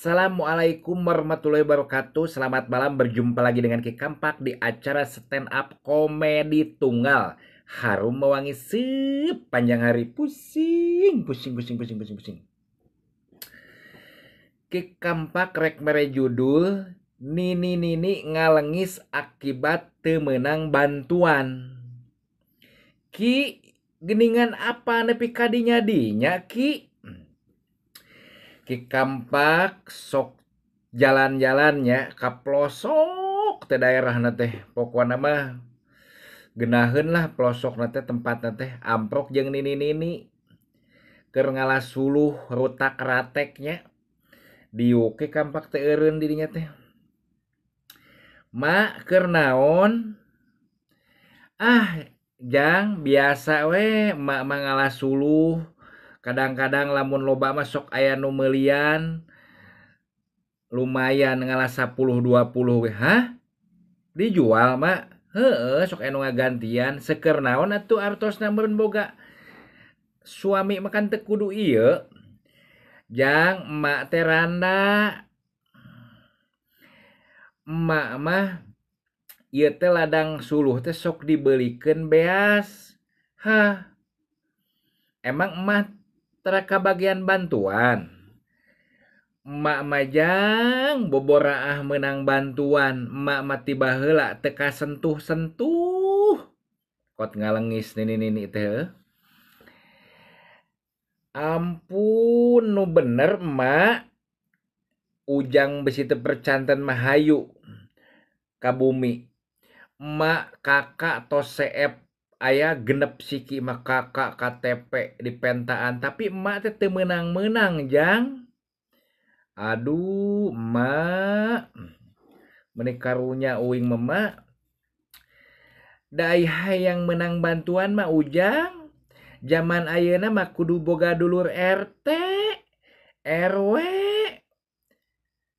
Assalamualaikum warahmatullahi wabarakatuh. Selamat malam, berjumpa lagi dengan Ki Kampak di acara stand up komedi tunggal. Harum mewangi sepanjang hari. Pusing, pusing, pusing, pusing, pusing, pusing. Ki Kampak rek mere judul Nini Nini ngalengis akibat teu meunang bantuan. Ki, geningan apa nepi ka dinya dinya Ki? Ki Kampak sok jalan-jalannya ka pelosok teh daerahna teh, pokona mah geunaheun lah pelosokna teh, tempatna teh amprok jeung nini-nini keur ngalas suluh rutak rateknya. Diuk Ki Kampak teh eureun di dinya teh. Ma, keur naon? Ah, jang biasa we emak mah ngalas suluh. Kadang-kadang lamun loba mah sok aya nu meulian, lumayan ngalas 10-20 we. Hah? Dijual mak? Heeh, sok aya nu ngagantian. Seker naon atuh artosna meureun boga suami mah kan teu kudu ieu. Jang, emak teh randa. Emak mah ieu teh ladang suluh teh sok dibeulikeun beas. Hah? Emang emak tara kabagian bantuan? Emak mah jang boboraah meunang bantuan. Emak mah ti baheula teu kasentuh-sentuh. Kot ngalengis nini-nini teh. Ampun, nu bener emak. Ujang besi teu percanten mah hayu ka bumi. Emak kakak tos seep aya genep siki mah kakak KTP di pentaan, tapi emak teh teu meunang-meunang jang. Aduh emak, meuni karunya uing mah emak. Da ai hayang meunang bantuan mah ujang, zaman ayeuna mah kudu boga dulur RT, RW.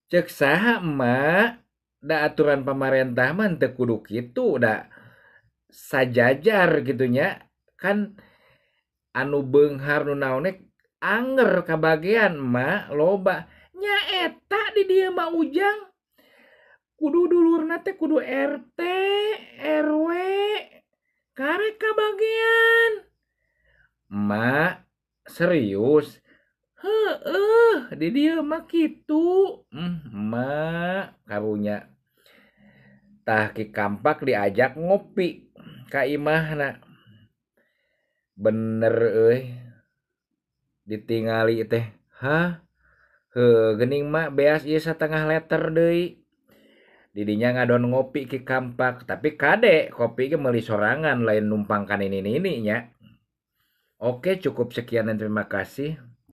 Ceuk saha emak? Da aturan pamarentah mah teu kudu kitu, da sajajar gitu nya. Kan anu beunghar nu naon ge anger kabagean emak loba. Nya eta di dieu mah ujang kudu dulurna teh kudu RT, RW, karek kabagean. Emak serius? Heeh, di dieu mah kitu. Emak karunya. Tah Ki Kampak diajak ngopi ka imahna. Bener euy. Ditingali teh. Hah? Heuh, geuning mak beas ieu satengah liter deui. Didinya ngadon ngopi Ki Kampak, tapi kade kopi ge meuli sorangan lain numpang ka nini-nini nya. Oke, cukup sekian dan terima kasih.